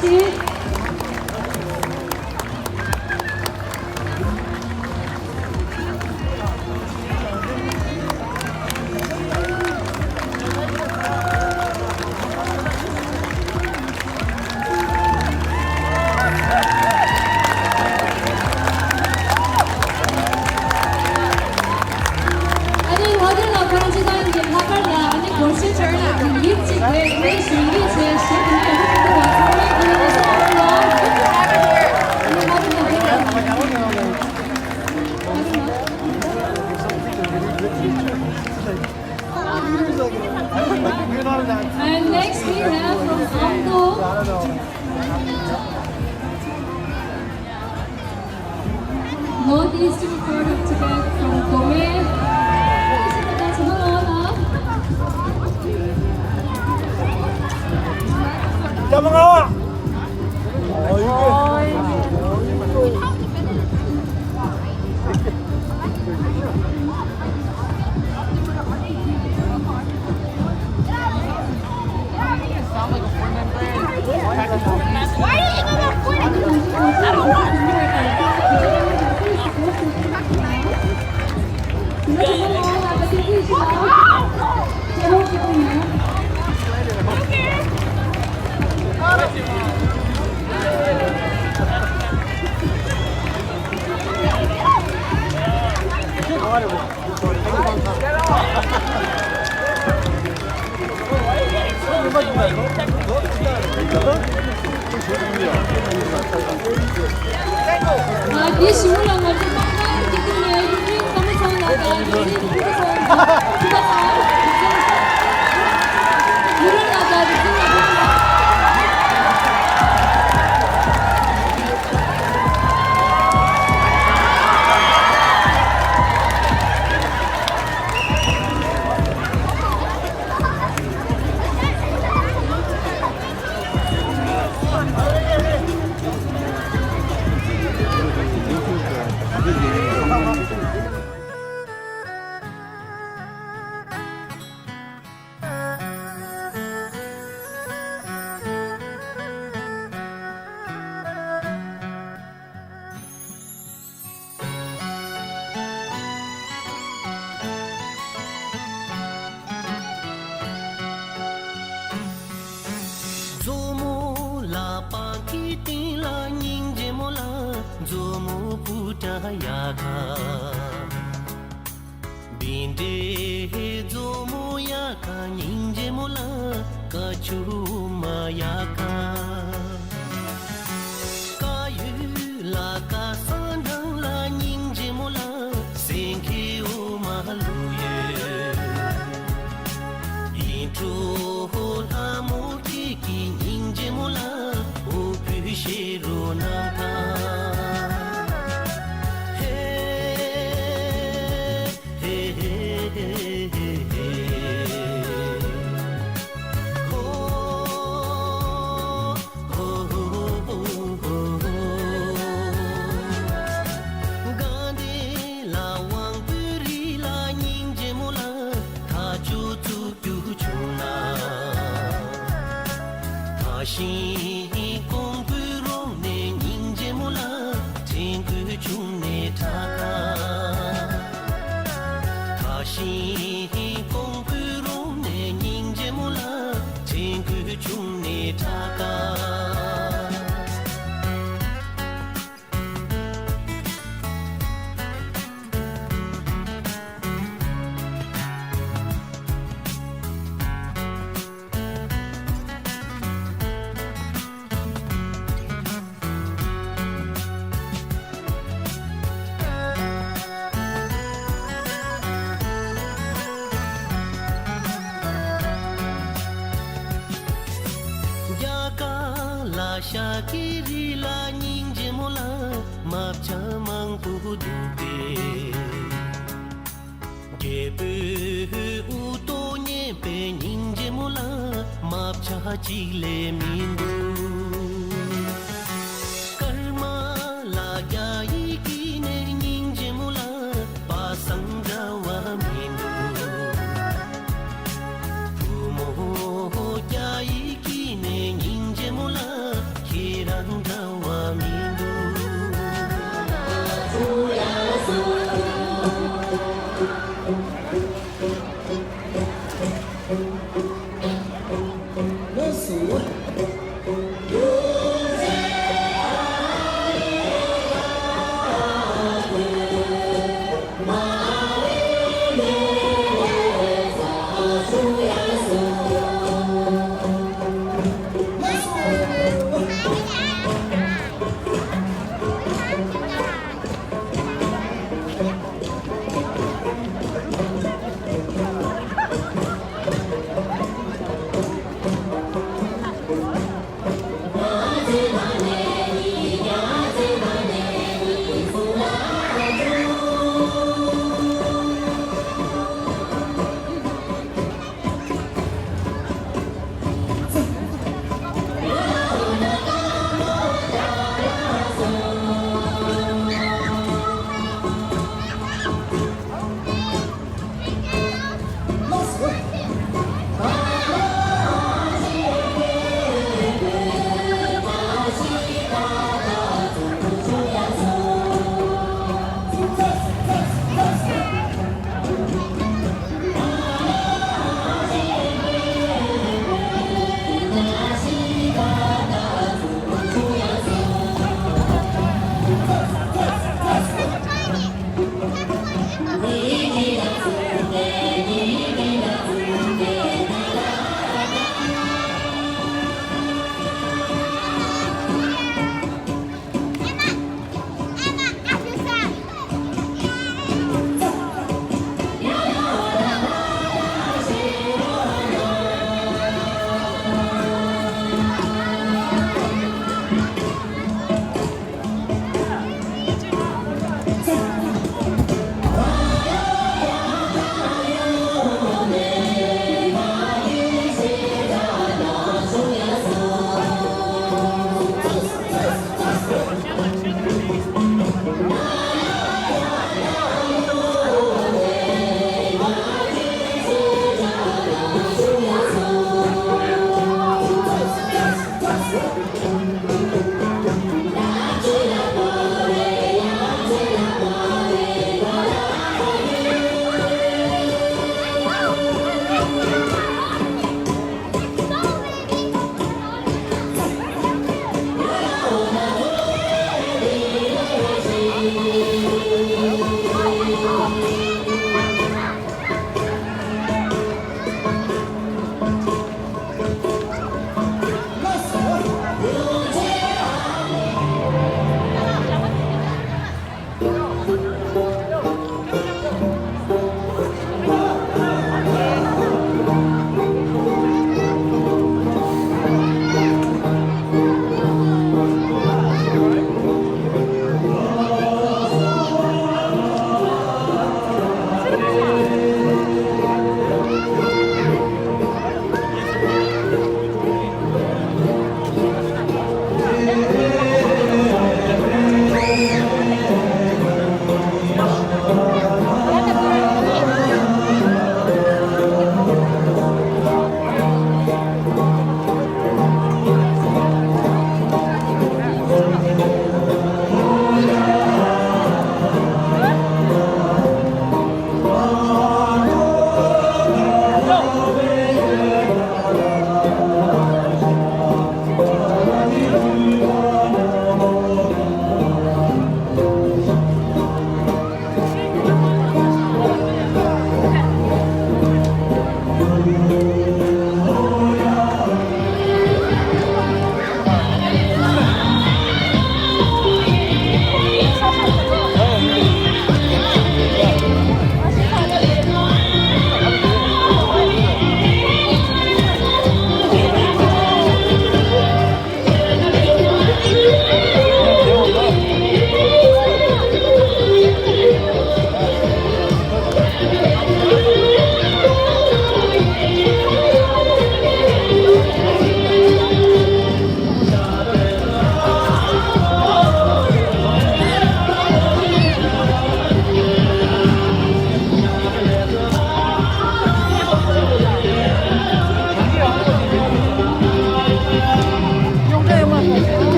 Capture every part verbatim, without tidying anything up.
ཨ་ནི་ང་ཚོ་ལ་ཁོ་རང་སྤྱི་བཏང་གི་ལྷག་དཀར་ལ་ཨ་ནི་སྒོར་གཞས་ཆ་ཚང་གི་ཡིབ་ཅིག་རེད། ཨ་ནི་གཞོན་སྐྱེས་ཚོས་གཞས་དེ་ནས་རིག་པ་ཚང་མས་ཁོ་རང་ཚོ་ཨ་ནི་ང་ཚོ་ལ་ཁོ་རང་ཚོ་And next we have from Amdo, northeastern part of Tibet, from Gome. Please give a round of applause. ཨ། དེ་བཞིན་ལ་ང་ཚོ་དམངས་ཁང་གི་སྟེང་ནས་ཡུན་རིང་བསམ་བློ་ཚང་ལགས་དང་ཡུན་རིང་ཕུལ་ཚང་ལགས་ཐུབ་པ་དང་ཡུན་རིང་ལགས་དང་རིག་འཛིན་ལགས། མཛོ་མོ་ལ་པང་ཁའི་སྟེང་ལ་སྙིང་རྗེ་མོ་ལ། མཛོ་མོ་སྤུ་ཏྲ་ཡ་ཁ། བིན་ཏེ་མཛོ་མོ་ཡ་ཁ་སྙིང་རྗེ་མོ་ལ། ཀ་ཆུ་མ་ཡ་ཁ། ཀ་ཡུ་ལ་ཀ་ས་འདང་ལ་སྙིང་རྗེ་མོ་ལ། སེང་གེ་འོ་མ་ལུ་ཡོད། ཡིན་གྲོ་ལྷ་མོ་སྐྱེས་ཀྱི་སྙིང་རྗེ་མོ་ལ། འོ་བུ་ཤེ་རོ་ནམ་ཐང་། ཧེ། ཧེ་ཧེ་ཧེ་ཧེ་ཧེ། ཧོ། ཧོ་ཧོ་ཧོ་ཧོ་ཧོ། དགའ་ལྡན་ལ་དབང་པོའི་རི་ལ་སྙིང་རྗེ་མོ་ལ། ཐག་ཆོད་བཙུགས་རྒྱུ་བྱུང་ན། ཐག་ཤིང་ཀོང་པོའི་རོང་ནས་སྙིང་རྗེ་མོ་ལ། ཕྲེང་སྐུད་ཆུང་ནས་ཁྲ་ཁ། ཐག་ཤིང་ཀོང་པོའི་རོང་ནས་སྙིང་རྗེ་མོ་ལ། ཕྲེང་སྐུད་ཆུང་ནས་ཁྲ་ཁ། རྒྱ་གར་ལ་ཤཱཀྱའི་རི་ལ་སྙིང་རྗེ་མོ་ལ། རྨ་བྱ་མང་པོ་འདུག་པས། རྒྱལ་པོའི་དབུ་ཏོ་མཉེན་པའི་སྙིང་རྗེ་མོ་ལ། རྨ་བྱ་གཅིག་ལས་མི་འདུག། ཀརྨ་ལ་རྒྱ་ཡི་ཀི་ནས་སྙིང་རྗེ་མོ་ལ། པ་སངས་འདྲ་བ་མི་འདུག། བུ་མོ་རྒྱ་ཡི་ཀི་ནས་སྙིང་རྗེ་མོ་ལ།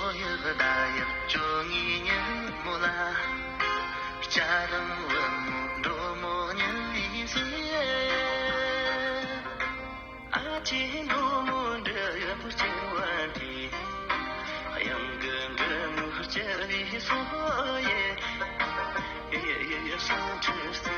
ལོ་ཡི་ཟླ་ཡི་བཅོ་ལྔའི་ཉིན་མོ་ལ། སྐྱ་རིམ་བུ་མོ་འགྲོ་མོ་ཉིན་ཡིན་ཟེར། ཨ་ཅེ་འགྲོ་མོ་འདྲ་ཡག་པོ་སྐྱེ་བ་འདི། གཡང་གི་འདྲ་མོ་སྐྱེ་བའི་སོ་ཡེ། ཡེ་ཡེ་ཡེ་སོང་ཁྲི་ས།